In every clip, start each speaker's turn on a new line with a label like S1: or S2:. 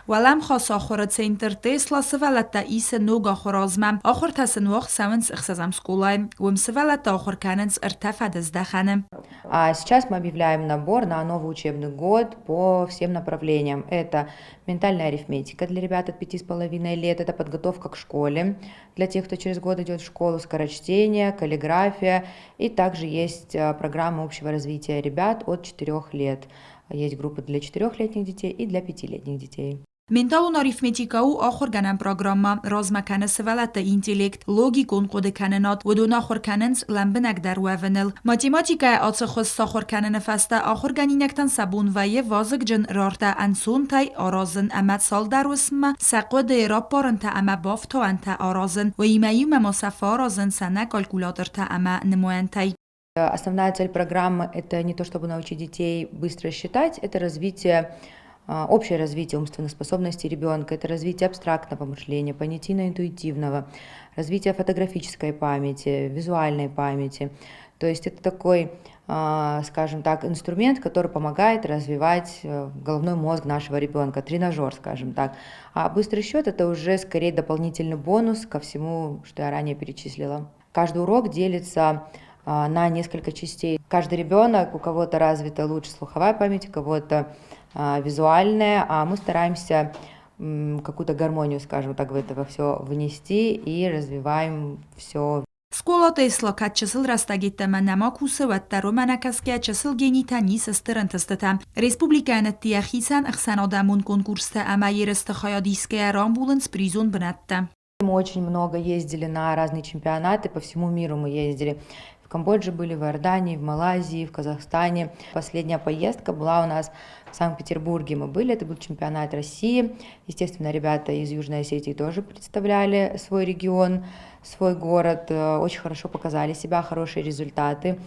S1: Уӕлӕмхас ахуыры центр Тесла сывӕллӕттӕ исы ног ахуыры азмӕ. Ахуыртӕ сын уагъд цӕуынц ӕхсӕзӕм скъолайы. Уым сывӕллӕттӕ ахуыр кӕнынц ӕртӕ фӕдыздӕхӕны.
S2: А сейчас мы объявляем набор на новый учебный год по всем направлениям. Это ментальная арифметика для ребят от 5,5 лет, это подготовка к школе для тех, кто через год идет в школу, скорочтение, каллиграфия. И также есть программа общего развития ребят от 4 лет. Есть группы для четырехлетних детей и для пятилетних детей.
S1: Менталон арифметикӕ у ахуыргӕнӕн программӕ, размӕ кӕны сывӕллӕтты интеллект, логикон хъуыдыкӕнынад, уыдон ахуыр кӕнынц лӕмбынӕгдӕр уӕвыныл. Математикӕйы ацы хуыз сахуыр кӕныны фӕстӕ ахуыргӕнинӕгтӕн сӕ бон вӕййы вазыгджын рартӕ ӕнцонтӕй аразын ӕмӕ цалдӕр уысммӕ сӕ хъуыдыйы раппарынтӕ ӕмӕ бафтауӕнтӕ аразын, уыимӕ иумӕ ма сӕ фӕаразынц ӕнӕ калькулятортӕ ӕмӕ нымайӕнтӕй.
S2: Основная цель программы – это не то, чтобы научить детей быстро считать, это развитие, общее развитие умственных способностей ребенка, это развитие абстрактного мышления, понятийно-интуитивного, развитие фотографической памяти, визуальной памяти. То есть это такой, скажем так, инструмент, который помогает развивать головной мозг нашего ребенка, тренажер, скажем так. А быстрый счет – это уже скорее дополнительный бонус ко всему, что я ранее перечислила. Каждый урок делится на несколько частей. Каждый ребенок, у кого-то развита лучше слуховая память, у кого-то визуальная, а мы стараемся какую-то гармонию, скажем так, в это все внести и развиваем все.
S1: Скъола Тесла кӕд чысыл рӕстӕг йеддӕмӕ нӕма кусы, уӕддӕр уымӕ ӕнӕкӕсгӕ чысыл генитӕ ницы стыр ӕнтыстытӕ. Республикӕйӕн ӕддейӕ хицӕн ӕхсӕнадӕмон конкурстӕ ӕмӕ ерысты хайад исгӕйӕ рамбулынц призон бынӕттӕ.
S2: Мы очень много ездили на разные чемпионаты, по всему миру мы ездили. В Камбодже были, в Иордании, в Малайзии, в Казахстане. Последняя поездка была у нас в Санкт-Петербурге. Мы были, это был чемпионат России. Естественно, ребята из Южной Осетии тоже представляли свой регион, свой город. Очень хорошо показали себя, хорошие результаты.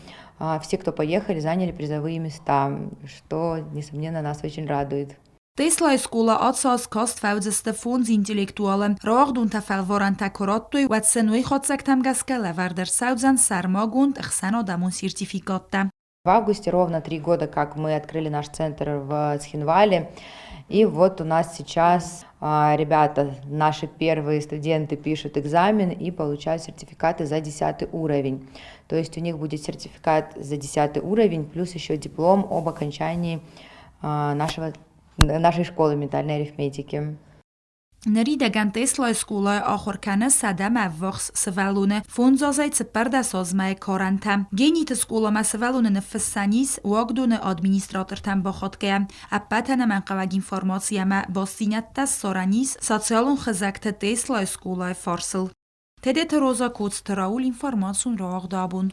S2: Все, кто поехали, заняли призовые места, что, несомненно, нас очень радует.
S1: Теслайы скъола ацы аз каст фӕуыдзысты фондз интеллектуалы. Рауагъдонтӕ фӕлварӕнтӕ куы радтой, уӕд сын уый хатдзӕгтӕм гӕсгӕ лӕвӕрд ӕрцӕудзӕн сӕрмагонд ӕхсӕнадӕмон сертификаттӕ.
S2: В августе ровно 3 года, как мы открыли наш центр в Цхинвале. И вот у нас сейчас ребята, наши первые студенты, пишут экзамен и получают сертификаты за 10-й уровень. То есть у них будет сертификат за 10-й уровень, плюс еще диплом об окончании нашей школы ментальной арифметики.
S1: Ныридӕгӕн Теслайы скъолайы ахуыр кӕны 100-мӕ ӕввахс сывӕллоны, фондз азӕй 14 азмӕйы карӕнтӕ. Гениты скъоламӕ сывӕллоны ныффыссӕн ис уагдоны администратортӕм бахатгӕйӕ. Ӕппӕт ӕнӕмӕнгхъӕуӕг информаци ӕмӕ бастдзинӕдтӕ ссарӕн ис социалон хызӕгты Теслайы скъолайы фарсыл. Тедеты Роза, Коцты Рауль, информацион рауагъд абон.